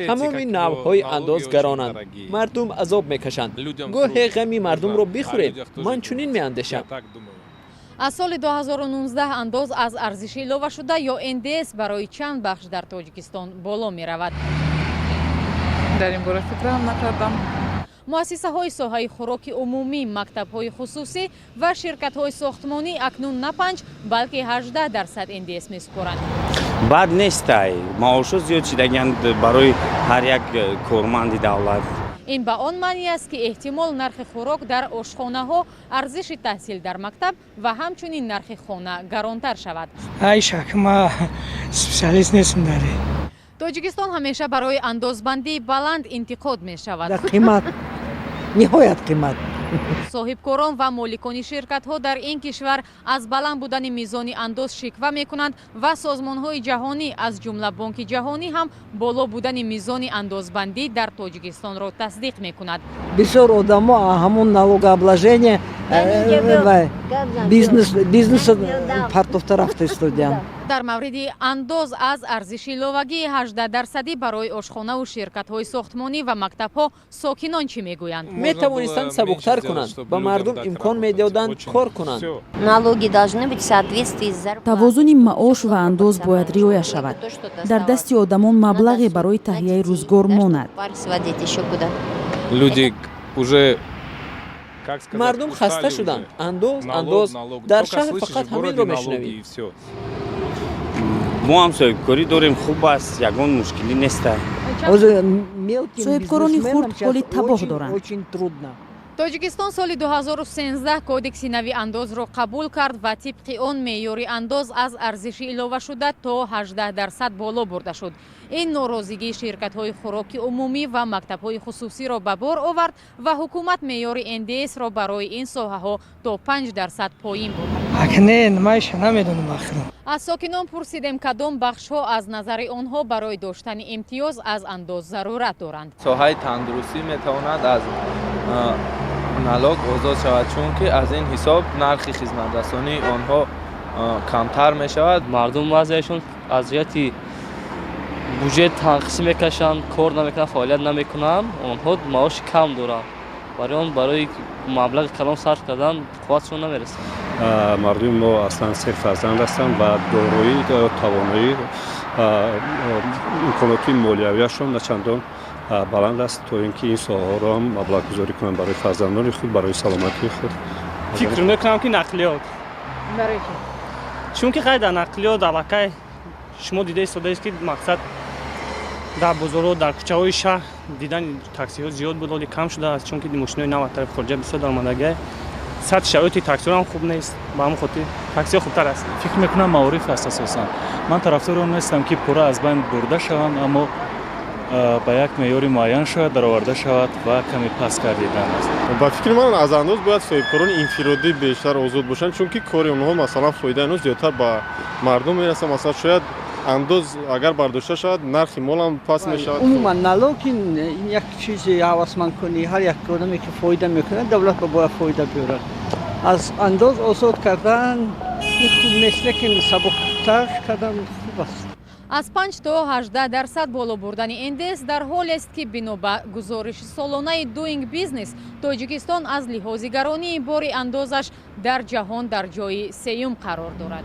Тамоми навъҳои андоз гаронанд, мардум азоб мекашанд. Гоҳе ғами мардумро бихӯред. Ман чунин меандешам. Аз соли 2019 андоз аз арзиши иловашуда ё НДС барои чанд бахш дар Тоҷикистон боло меравад. Дар ин бора фикрам накардам. Муассисаҳои соҳаи хӯроки умумӣ, мактабҳои хусусӣ ва ширкатҳои сохтмонӣ акнун на 5, балки 18% НДС месупоранд. Бад нестай, маошҳо зиёд шидагианд барои ҳар як корманди давлат. Ин ба он маънӣ аст, ки эҳтимол нархи хӯрок дар ошхонаҳо, арзиши таҳсил дар мактаб ва ҳамчунин нархи хона гаронтар шавад. Ай шак, ма специалист нестам дар ин. Тоҷикистон ҳамеша барои андозбандии баланд интиқод мешавад. Қимат, ниҳоят қимат. Соҳибкорон ва моликони ширкатҳо дар ин кишвар аз баланд будани мизони андоз шиква мекунанд ва созмонҳои ҷаҳонӣ, аз ҷумла Бонки Ҷаҳонӣ ҳам боло будани мизони андозбандӣ дар Тоҷикистонро тасдиқ мекунад. Бисёр одамо ҳамон налогообложение бизнеса партофта рафта истодианд. Дар мавриди андоз аз арзиши иловагии 18-дарсадӣ барои ошхонаву ширкатҳои сохтмонӣ ва мактабҳо сокинон чӣ мегӯянд? Метавонистанд сабуктар кунанд, ба мардум имкон медоданд кор кунанд. Налоги должны быть в соответствии с зарплатой. Тавозуни маош ва андоз бояд риоя шавад, дар дасти одамон маблағе барои таҳияи рӯзгор монад. Сводить еще куда. Люди уже Мардум хаста шуданд. Андоз, андоз, дар шаҳр фақат ҳаминро мешунавӣ. Мо ҳам соҳибкорӣ дорем, хуб аст, ягон мушкилӣ неста. Соҳибкорони хурд ҳоли табоҳ доранд. Очень трудно. Тоҷикистон соли 2013 Кодекси нави андозро қабул кард ва тибқи он меъёри андоз аз арзиши иловашуда то 18% боло бурда шуд. Ин норозигии ширкатҳои хӯроки умумӣ ва мактабҳои хусусиро ба бор овард ва ҳукумат меъёри НДСро барои ин соҳаҳо то 5% поин бурд. Не, майша намедонам ахирам. Аз сокинон пурсидем, кадом бахшҳо аз назари онҳо барои доштани имтиёз аз андоз зарурат доранд. Соҳаи тандурустӣ метавонад аз налог озод шавад, чунки аз ин ҳисоб нархи хизматрасонии онҳо камтар мешавад. Мардум баъзеашон аз ҷиҳати буҷет танқисӣ мекашанд, кор намекунанд, фаъолият намекунанд. Онҳо маоши кам доранд, барои он барои маблағи калон сарф кардан қувватшон намерасад. Мардуми мо аслан серфарзанд ҳастанд ва дороӣ, тавоноӣ, имконоти молиявиашон начандон баланд аст, то ин ки ин соҳаҳоро ҳам маблағгузорӣ кунанд барои фарзандони худ, барои саломатии худ. Фикр мекунам, ки нақлиёт. Чунки хай дар нақлиёт аллакай шумо дида истодаед, ки мақсад дар бозорҳо, дар кӯчаҳои шаҳр дидани таксиҳо зиёд буд, ҳоли кам шудааст, чунки мошинои нав аз тарафи хориҷа бисёр даромадагиа. Сатҳи шароити таксиҳо ҳам хуб нест, ба ҳамон хотир таксиҳо хубтар аст. Фикр мекунам, маориф аст асосан. Ман тарафдори он нестам, ки пурра аз байн бурда шаванд, аммо ба як меъёри муайян шояд дароварда шавад ва каме паст гардидан аст. Ба фикри ман, аз андоз бояд соҳибкорони инфиродӣ бештар озод бошанд, чунки кори онҳо, масалан, фоидаи онҳо зиёдтар ба мардум мерасад. Масалан, шояд андоз агар бардошта шавад, нархи молам паст мешавад. Умуман налог ин як чизи ҳавасмандкунӣ. Ҳар як одаме, ки фоида мекунад, давлат ба бояд фоида биёрад. Аз андоз озод кардан ин хуб нест, лекин сабуктар кардан хуб аст. Аз 5 то 18% боло бурдани НДС дар ҳолест, ки бино ба гузориши солонаи Doing Business, Тоҷикистон аз лиҳози гаронии бори андозаш дар ҷаҳон дар ҷои сеюм қарор дорад.